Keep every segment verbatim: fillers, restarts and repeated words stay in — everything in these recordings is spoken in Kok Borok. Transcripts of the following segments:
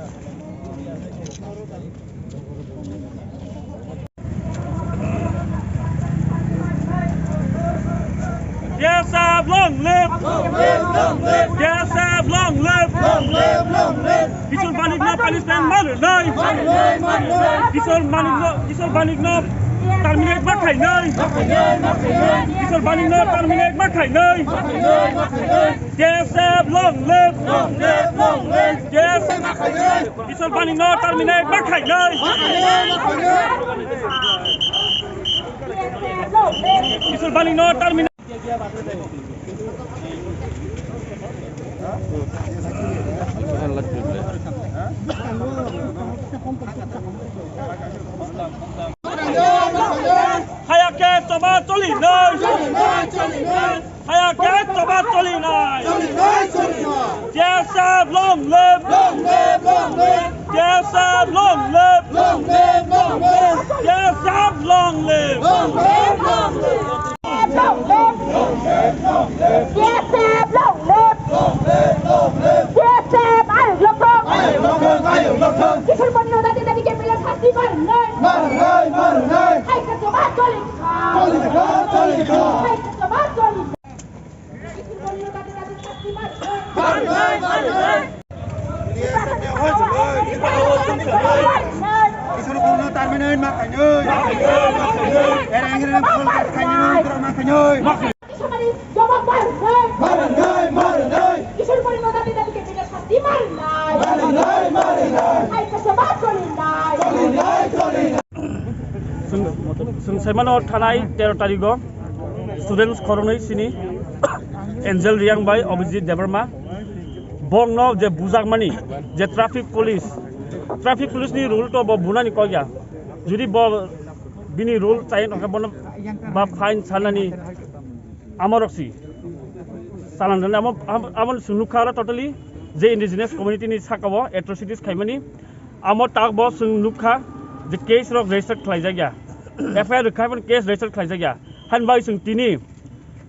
T S F long live! T S F long live! Kishore Manik no punishment manwi nai! Kishore Manik no, Kishore Manik no terminate ma khainai! Kishore Manik no terminate ma khainai! T S F long live! T S F Kishore Manik no terminate ma khainai! Kishore Manik no terminate. Haya ke choba choli nai. Haya ke choba choli nai. T S F long live. T S F long live. T S F long live. T S F long live. T S F long live. T S F ayuk lokthong. Kishore Manik no dati dati ke pila sasti marnai. Hai khe choba choli. Hai khe choba choli. Kishore Manik no terminate ma khainai. Erang erang phol khainai, ma khainai. Kishore Manik no dati dati ke pila sasti marnai. Hai khe choba choli nai. Chwng, chwng saimano thanai tero tarigo students khoroknwi sini Angel Reang bai Abhijit Debbarma bongno je bujakmani je traffic police, traffic police ni rule to bo bunani kokya, jodi bo bini rule chayeng tongkha bono ba fine sanani amorok si salan rwna amo, amo, amo chwng nukha oro totally je indigenous community ni saka o atrocities khaimani. Amo tak bo chwng nukha je case rok register khlaijakya, F I R rwkha phano case register khlaijakya. Hain bai chwng tini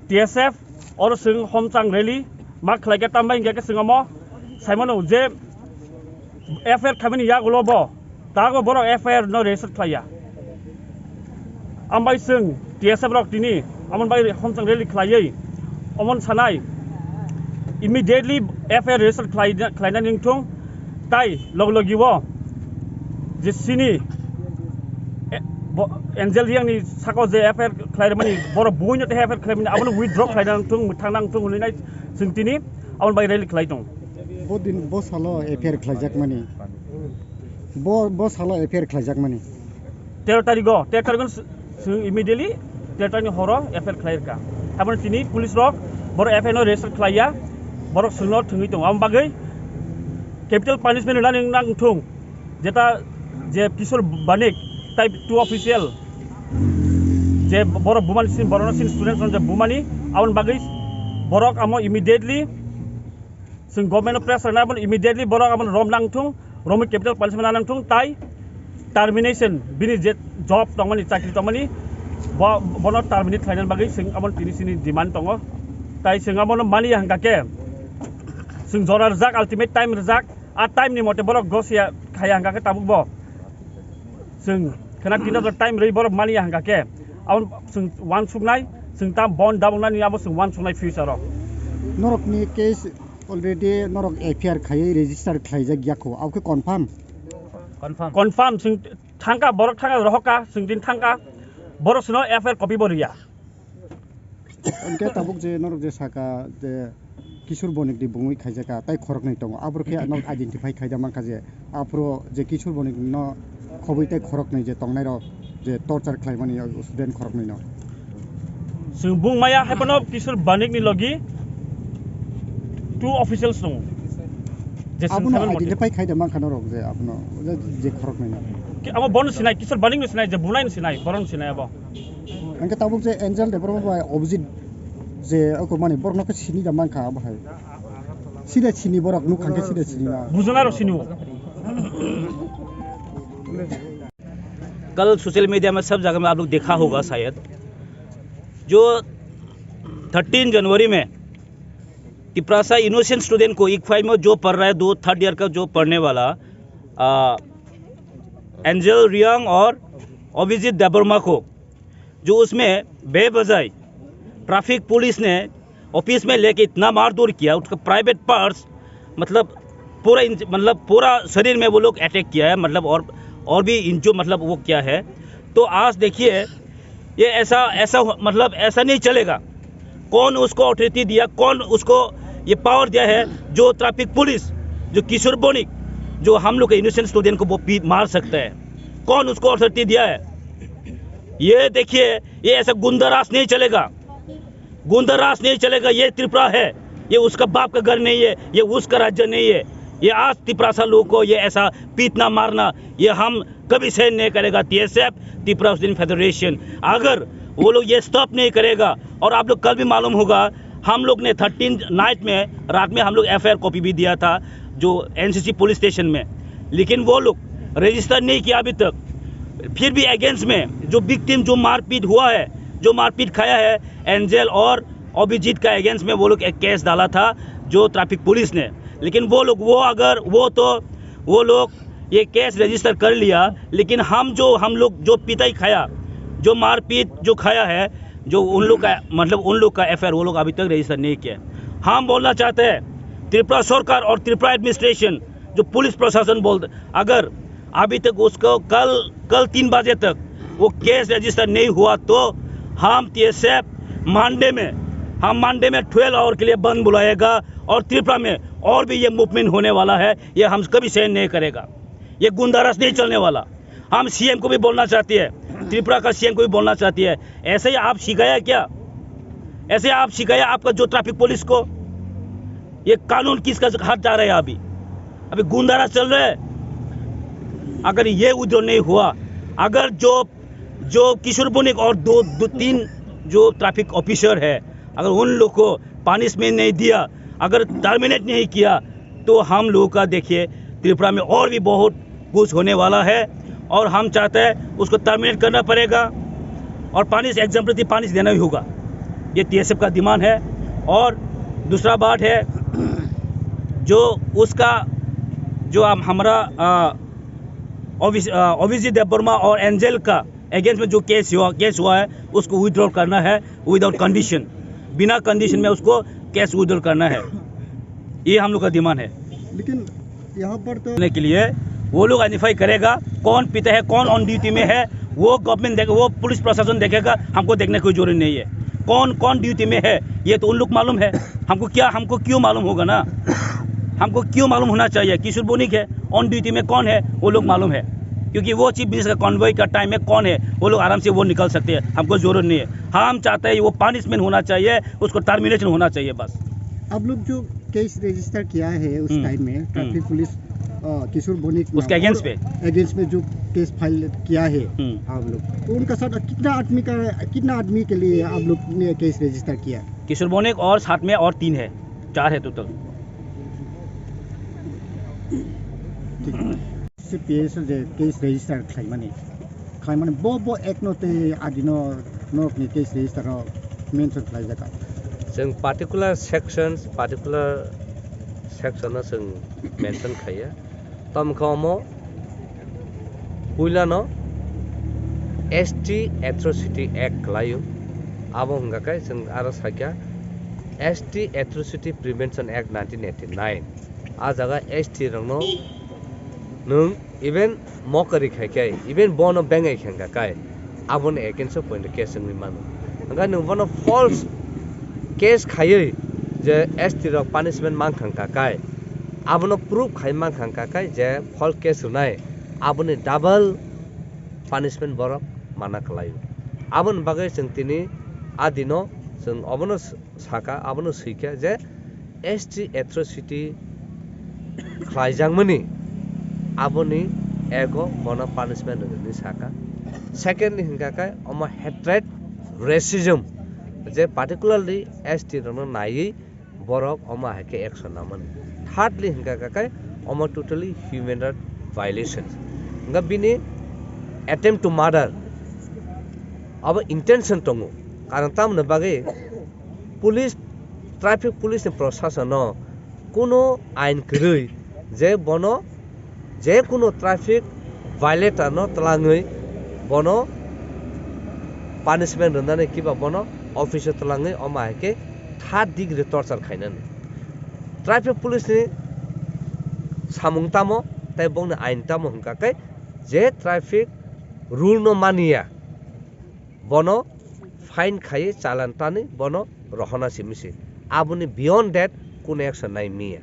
T S F oro chwng homchang rally ma khlaikha, tambai hwnkhe chwng omo saimano je F I R khaimani yagulo bo tak bo borok F I R no register khlaiya. Ambai chwng T S F rok tini amon bai homchang rally khlaiwi omon sanai immediately F I R register khlai, khlainani wngthung, tai log logi o je sini, e, bo, Angel Reang ni saka je F I R khlairwmani borok buino tei F I R khlaimani abono withdraw khlaina wngthung, mwthangna wngthung hwnwi nai chwng tini amon bai rally khlai tong. Bo din, bo salo F I R khlaijakmani. Bo, bo salo F I R khlaijakmani. Tero tarigo, tero tarigo s-, s-, immediately tero tarikni horo F I R khlai rwkha. Haibano tini police rok borok F I R no register khlaiya, borok chwngno thwngwi tongo. Aboni bagwi capital punishment rwnani wngna wngthung, jeta je Kishore Manik type two official, je borok bumani sin, borokno sin student rok je bumani, aboni bagwi borok amo immediately Chwng government no pressure nai, abono immediately borok abono rom nangthung, romwi capital punishment nangthung, tai termination, bini je job tongmani, chakri tongmani, bo, bono terminate khlaina bagwi chwng abono tini chini demand tongo. Tai chwng abono mani ya hwnkha khe, chwng jora rijak, ultimate time rijak, a time ni mote borok gosia khaya hwnkha khe tabuk bo chwng khena tino jora time rwi borok mani ya hwnkha khe, abono chwng uansuknai, chwng ta bon daboknani abo chwng uansuknai future o. Norokni case Already norok F I R khaiwi register khlaijak ya kho, abo khe confirm? Confirm. Confirm, chwng thangkha, borok thangkha, rohorkha, chwng din thangkha, borok chwngno F I R copy bo rwya. Hwnkhe tabuk je norok je saka je Kishore Bonik ni bungwi khaijakha, tai khoroknwi tongo, aborok khe norok identify khaida mankha je, aphuru je Kishore Bonik no khobwi tei khoroknwi je tongnairok je torture khlaimani o student khoroknwi no. Chwng bung maya hai phano Kishore Banik ni logi two officials tongo. Je chwng Abono saimano identify khaida mankha norok je abono je, je khoroknwi no. Ki-, abo bono sinai, Kishore Banik no sinai, je bunai no sinai, boron sinai abo. Hwnkhe tabuk je Angel Debbarma bai Abhijit je oko mani borok no khe sini da mankha abo hai. Sida sini borok nuk kha khe sida sini na. Bujana rok sini o. कल social media में सब जगह में आप लोग देखा होगा शायद, जो थर्टीन जनवरी में तिपरासा इनोसेंट स्टूडेंट को इक्फाई में जो पढ़ रहा है, दो थर्ड ईयर का जो पढ़ने वाला, आ, एंजल रियांग और अभिजीत देबवर्मा को, जो उसमें बेवजह ट्रैफिक पुलिस ने ऑफिस में लेके इतना मारधूर किया, उसका प्राइवेट पार्ट्स, मतलब पूरा इंज-, मतलब पूरा शरीर में वो लोग अटैक किया है, मतलब और, और भी इंजो, मतलब वो किया है। तो आज देखिए, ये ऐसा, ऐसा हो-, मतलब ऐसा नहीं चलेगा। कौन उसको अथॉरिटी दिया, कौन उसको ये पावर दिया है, जो ट्रैफिक पुलिस, जो किशोर बनिक, जो हम लोग के इनोसेंट स्टूडेंट को वो पीट मार सकता है? कौन उसको अथॉरिटी दिया है? ये देखिए, ये ऐसा गुंडा राज नहीं चलेगा, गुंडा राज नहीं चलेगा। ये त्रिपुरा है, ये उसका बाप का घर नहीं है, ये उसका राज्य नहीं है। ये आज तिपरासा लोगों को ये ऐसा पीटना मारना, ये हम कभी सहन नहीं करेगा। टीएसएफ, तिपरा स्टूडेंट फेडरेशन, अगर वो लोग ये स्टॉप नहीं करेगा, और आप लोग कल भी मालूम होगा, हम लोग ने थर्टीन नाइट में, रात में हम लोग एफआईआर कॉपी भी दिया था जो एनसीसी पुलिस स्टेशन में, लेकिन वो लोग रजिस्टर नहीं किया अभी तक। फिर भी अगेंस्ट में जो विक्टिम, जो मारपीट हुआ है, जो मारपीट खाया है, एंजल और अभिजीत का अगेंस्ट में वो लोग एक केस डाला था जो ट्रैफिक पुलिस ने, लेकिन वो लोग, वो अगर, वो तो, वो लोग ये केस रजिस्टर कर लिया, लेकिन हम जो, हम लोग जो पिटाई खाया, जो मारपीट जो खाया है, जो उन लोग का, मतलब उन लोग का एफआईआर वो लोग अभी तक रजिस्टर नहीं किया। हम बोलना चाहते हैं, त्रिपुरा सरकार और त्रिपुरा एडमिनिस्ट्रेशन, जो पुलिस प्रशासन बोल, अगर अभी तक उसको कल, कल तीन बजे तक वो केस रजिस्टर नहीं हुआ तो हम टीएसएफ मंडे में, हम मंडे में ट्वेल्व आवर के लिए बंद बुलाएगा और त्रिपुरा में और भी ये मूवमेंट होने वाला है। ये हम कभी सहन नहीं करेगा। ये गुंडाराज नहीं चलने वाला। हम सीएम को भी बोलना चाहते हैं, त्रिपुरा का सीएम को भी बोलना चाहते हैं, ऐसे ही आप सिखाया क्या? ऐसे आप सिखाया आपका जो ट्रैफिक पुलिस को? ये कानून किसका हाथ जा रहा है अभी? अभी गुंडाराज चल रहा है। अगर ये विथड्रॉ नहीं हुआ, अगर जो, जो किशोर बनिक और दो, दो तीन जो ट्रैफिक ऑफिसर है, अगर उन लोग को पनिशमेंट नहीं दिया, अगर टर्मिनेट नहीं किया, तो हम लोगों का, देखिए, त्रिपुरा में और भी बहुत कुछ होने वाला है और हम चाहते हैं उसको टर्मिनेट करना पड़ेगा और पनिश, एग्जाम्पलरी पनिश देना ही होगा। ये टीएसएफ का डिमांड है। और दूसरा बात है, जो उसका, जो हम, हमारा, अ, अभिज-, अ, अभिजीत देबवर्मा और एंजल का अगेंस्ट में जो केस हुआ, केस हुआ है, उसको विथड्रॉ करना है विदाउट कंडीशन। बिना कंडीशन में उसको केस विथड्रॉ करना है, ये हम लोग का डिमांड है। लेकिन यहाँ पर तो करने के लिए वो लोग आइडेंटिफाई करेगा कौन पीता है, कौन ऑन ड्यूटी में है, वो गवर्नमेंट देखे, वो पुलिस प्रशासन देखेगा, हमको देखने की कोई जरूरत नहीं है। कौन, कौन ड्यूटी में है, ये तो उन लोग मालूम है। हमको क्या, हमको क्यों मालूम होगा ना? हमको क्यों मालूम होना चाहिए? किशोर बनिक है, ऑन ड्यूटी में कौन है, वो लोग मालूम है, क्योंकि वो चीफ मिनिस्टर का कॉन्वॉय का टाइम में कौन है, वो लोग आराम से वो निकल सकते हैं, हमको जरूरत नहीं है। हम चाहते हैं वो पनिशमेंट होना चाहिए, उसको टर्मिनेशन होना चाहिए बस। आप लोग जो केस रजिस्टर किया है उस हम्म, टाइम में, हम्म। ट्रैफिक पुलिस, अ, किशोर बनिक उसके नाम अगेंस्ट और पे? अगेंस्ट में जो केस फाइल किया है हम्म। आप लोग, तो उनका साथ कितना आदमी का, कितना आदमी के लिए आप लोग ने केस रजिस्टर किया? किशोर बनिक और साथ में और तीन है, चार है टोटल। ठीक। से पिएस जे केस रजिस्टर खाइमाने, खाइमाने बो, बो एकनो ते आदिनो नोकनि केस रजिस्टर मेंशन खालाइजाका। जों पार्टिकुलार सेक्सन, पार्टिकुलार सेक्सनो जों मेंशन खाया। Tamkha omo puilano ST atrocity act khlaio। Abo hwnkha khe chwng aro sakya ST atrocity prevention act nineteen eighty nine. A jaga ST rokno nwng even mokari khai khe, even bono bengai khe hwnkha khe, aboni against o point case wngwi mano. Hwnkhe nwng bono false case khaiwi je ST rok punishment mankha hwnkha khe, abono proof khai mankha hwnkha khe je false case rwnai, aboni double punishment borok mana kwlaio. Aboni bagwi chwng tini a dino chwng obono s-, saka, abono swikha je ST atrocity khlaijakmani aboni ego bono punishment rwgwini saka. Secondly hwnkha khe omo hatred, racism, je particularly ST rokno naiwi borok omo hai khe action namani. Thirdly hwnkha khe omo totally human right violation. Hwnkha bini attempt to murder abo intention tongo. Karon tamoni bagwi police, traffic police ni prosasono kuno ain kwrwi je bono Je kuno traffic violator no twlangwi bono punishment rwnani kiba bono office o twlangwi omo hai khe third degree torture khainani. Traffic police ni samung tamo tei bongni ain tamo hwnkha khe je traffic rule no maniya bono fine khaiwi challan tanwi bono rohorna simi se. Aboni beyond that kuno action nai miya.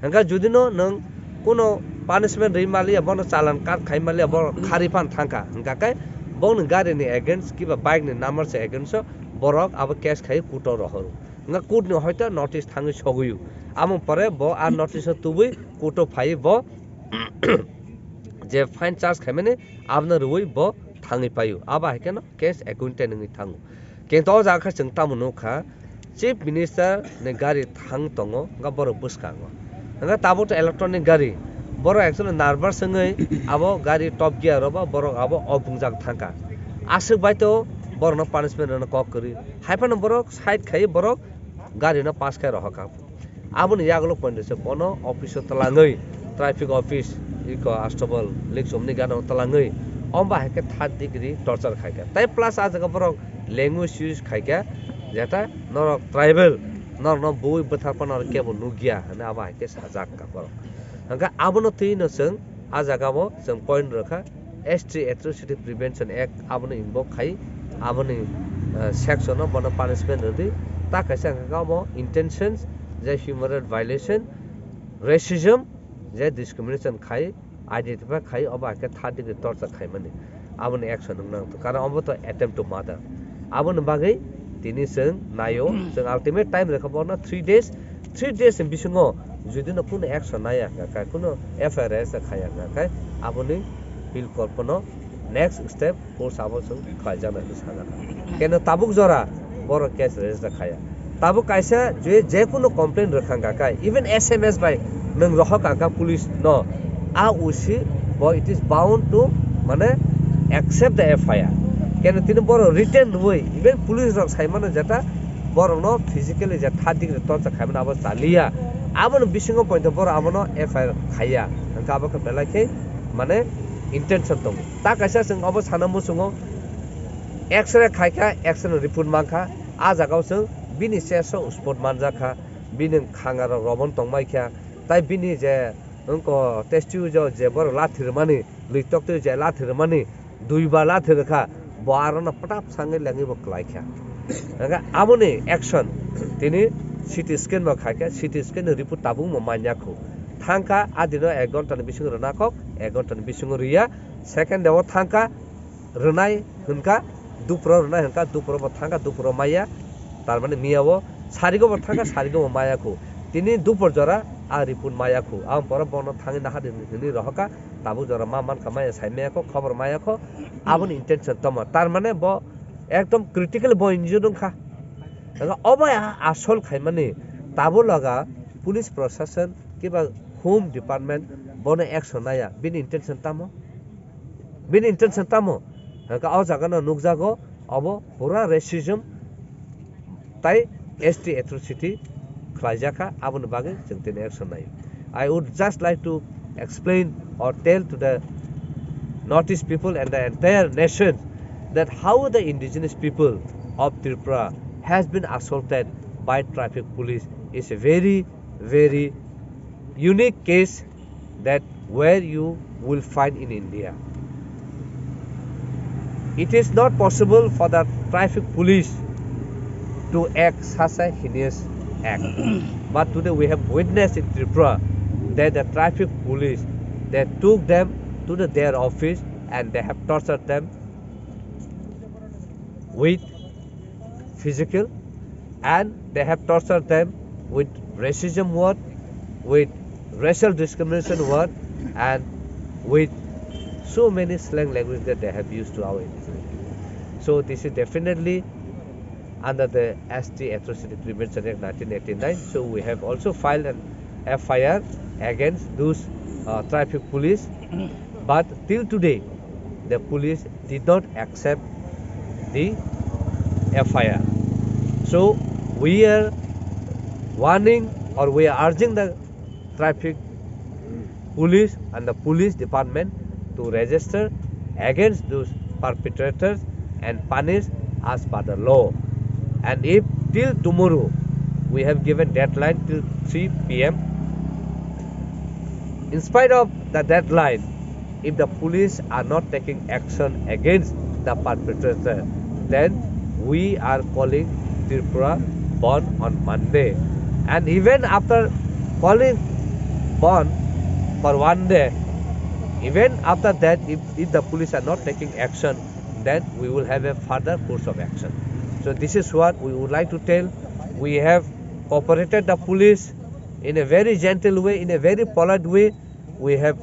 Hwnkha judino nwng kuno punishment rwi maliya, bono challan cut khai maliya, bono kharwi phan thangkha, hwnkha khe bongni garini against kiba bike ni number se against o borok abo case khai court o rohoro. Hwnkha court ni hoito notice thangwi sogwi o. Amo pore bo a notice o tubui court o phaiwi bo je fine charge khaimani abono rwui bo thangwi paio. Abo hai kheno case acquitted wngwi thango. Kintu o jaga khe chwng tamo nukha, Chief Minister ni gari thang tongo, hwnkha borok bwskango. Hwnkha tabuk to electronic gari, borok actually nervous wngwi abo gari top gear o ba borok abo opungjak thangkha. Aswk bai to borokno punishment rwna kok kwrwi. Hai phano borok side khai borok gari no pass khai rohorkha. Aboni yagulo poito se bono office o twlangwi, traffic office, iko Astabal, Likchomni gana o twlangwi, omba hai khe third degree torture khai kha. Tai plus a jaga borok language use khai kha, jeta norok tribal, norokno bui bwthar phano norok kebo nukya, hwnwi abo hai khe sajak kha borok. Hwnkhe abono twi no chwng a jaga o chwng point rwkha, S T Atrocity Prevention Act abono invoke khai, aboni, eh, section o bono punishment rwdi. Ta kaisa hwnkha khe abo intentions je human right violation, racism, je discrimination khai, identify khai, obo hai khe third degree torture khaimani. Aboni action wng nang tong, karon obo to attempt to murder. Aboni bagwi tini chwng naio, chwng ultimate time rwkha bono three days, three days ni bisingo judino kunu action naiya hwnkha khe, kunu F I R register khaiya hwnkha khe, aboni pilkol phano next step court abo chwng khlaijaknai hwnwi sajakha. Keno tabuk jora borok case register khaiya. Tabuk kaisa je, je kunu complaint rwkha hwnkha khe, even S M S bai nwng rohor kha kha police no, a O C bo it is bound to, mane, accept the F I R. Keno tini borok written rwui, even police rok sai mano jeta borokno physically je third degree torture khaimani abo chaliya. Aboni bisingo poito borok abono F I R khaiya. Hwnkha abo khe belai khe, mane, intention tongo. Ta kaisa chwng obo sana muchungo, X-ray khai kha, X-ray report man kha, a jaga o chwng bini chest o spot manjak kha, bini khanga rok romon tong mai kha, tai bini je wngko test tube o je borok lathi rwmani, lwi tok twi je lathi rwmani, duiba lathi rwkha, bo arono pwtap sangwi lengwi bo kwlai kha. Hwnkhe aboni action tini C T scan bo khai kha, C T scan ni report tabuk bo manya khu. Thang kha, a dino ek ghonta ni bisingo rwna kok, ek ghonta ni bisingo rwya, second day o thang kha, rwnai hwnkha, dupro rwnai hwnkha, dupro bo thangkha, dupro maya, tar mane miya o sarigo bo thangkha, sarigo bo maya khu. Tini dupor jora a report maya khu, aboni pore bono thangwi naha di hwnwi rohorkha, tabuk jora ma mankha maya sai maya kho, khobor maya kho, aboni intention tamo, tar mane bo ekdom critical bo injured wngkha. Hwnkha obo asol khaimani, tabuk laga police proshashan kiba home department bono action naya, bini intention tamo? Bini intention tamo? Hwnkha o jaga no nukjago, obo pura racism tai S T atrocity khlaijakha, aboni bagwi chwng tini action nai. I would just like to explain or tell to the Northeast people and the entire nation that how the indigenous people of Tripura has been assaulted by traffic police is a very, very unique case that where you will find in India. It is not possible for the traffic police to act such a heinous act. But today we have witnessed in Tripura that the traffic police, they took them to the, their office and they have tortured them with physical, and they have tortured them with racism word, with racial discrimination word, and with so many slang language that they have used to our indigenous people. So this is definitely under the S T Atrocity Prevention Act nineteen eighty-nine. So we have also filed an F I R against those, uh, traffic police, but till today the police did not accept the F I R. So we are warning or we are urging the traffic police and the police department to register against those perpetrators and punish as per the law. And if till tomorrow, we have given deadline till three p m. In spite of the deadline, if the police are not taking action against the perpetrator, then we are calling Tripura Bandh on Monday. And even after calling bandh for one day, even after that, if, if the police are not taking action, then we will have a further course of action. So this is what we would like to tell. We have cooperated the police in a very gentle way, in a very polite way. We have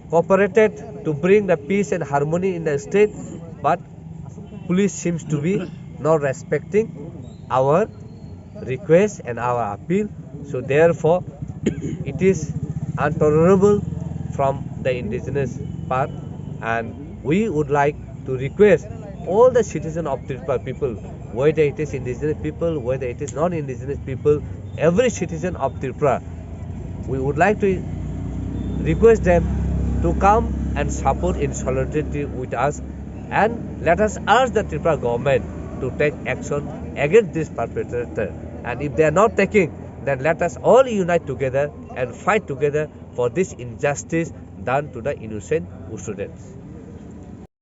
cooperated to bring the peace and harmony in the state, but police seems to be not respecting our request and our appeal. So therefore, it is intolerable from the indigenous part, and we would like to request all the citizen of Tripura people, whether it is indigenous people, whether it is non-indigenous people, every citizen of Tripura, we would like to request them to come and support in solidarity with us, and let us urge the Tripura government to take action against this perpetrator. And if they are not taking, then let us all unite together and fight together for this injustice done to the innocent students.